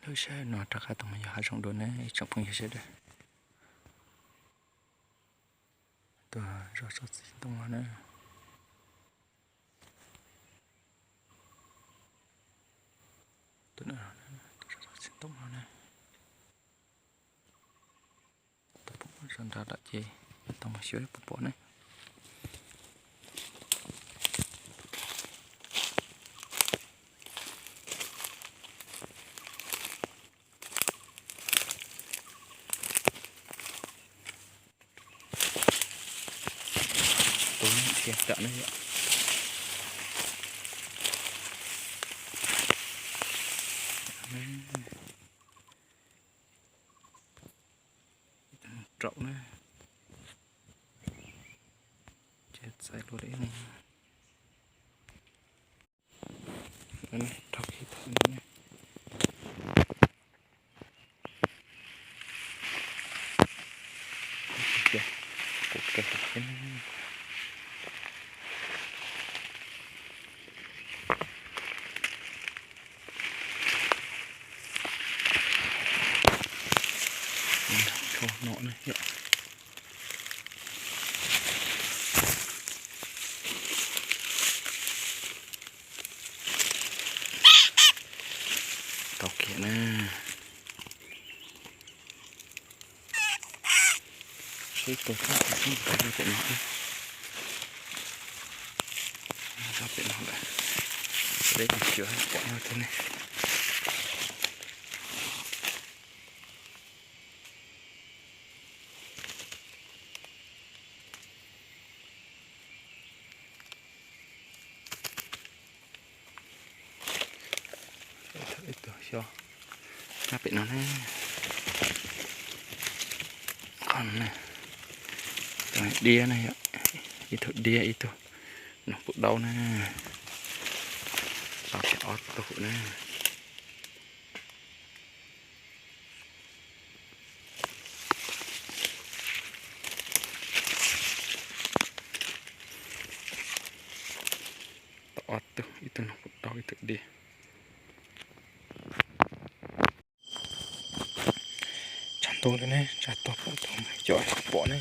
Lub sij hawm no rov qab tau mus yos hav zoov dua ne ib tsoom phooj ywg sawv daws. Tuaj zov tsob txiv ntoo no na. Tuaj zov tsob txiv ntoo no na. Tau pom zov nrad lawm ces tau mus xyuas puas pom ne. Tus nrhiav tam ne yom. Raum na. Ces txais lua li ne. Rau khi thaum no ne. Kuv ke tsho no ne yom. Tau kiag na. Sib tus txhob tus sib tus pem no. Txhob pem no lawm. Deb tus xyuas pom no thiab ne. Ib tug xyov nyob pem no ne. Qhov no ne, diab ne yom, ib tug diab ib tug noog puv daub ne. Tau kiag ob tug ne. Tau ob tug, ib tug noog puv daub ib tug diab. Tshav ntuj lawm ne, tsam tuaj pom tau cov pom ne.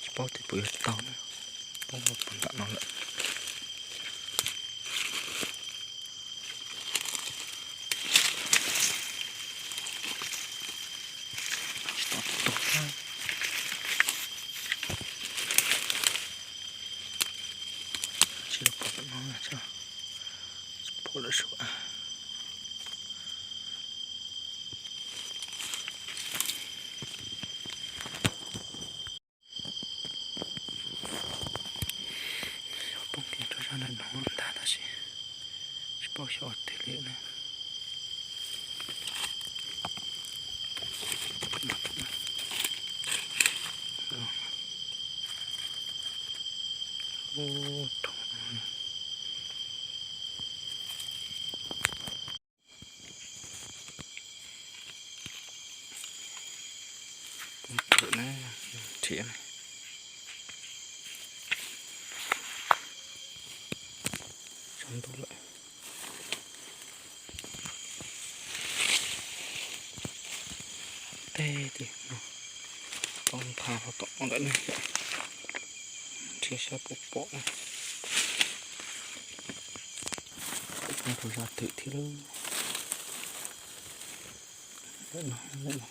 Tsis paub tias puas yuav tau ne, poob puag nram no lawm. Tsis tau tuag thiab. Tsis pom no, tsis pom lawm sub. Xyov poob kiag rau zaj ntawm no ntag tab sis tsis paub xyov ua twg li na. Poob kawg na, nrhiav na. Tshav ntuj lawm. Tej tim no tau nthav hlo tom no lawm ne. Nrhiav saib puas pom. Poob rau zaj twg thiab lauj. Lawm no, lawm no.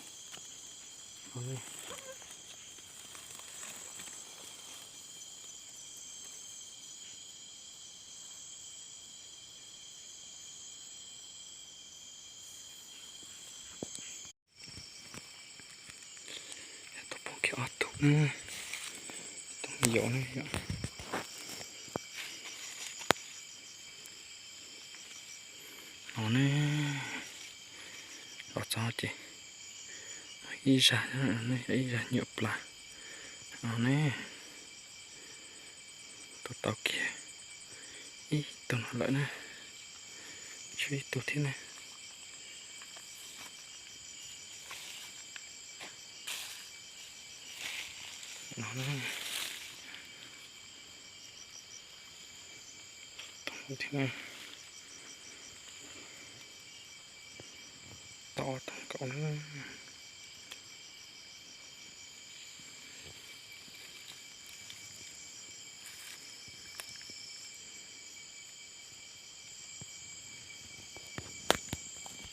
Tau poob kiag ob tug na, tus me nyuam na yom. No ne, los txog ces ib zaj, ib zaj nyuam plas. No ne, tau tau kiag ib tug no lawm na, tshuav ib tug thiab na. No na. Thiab to tag nkaus na.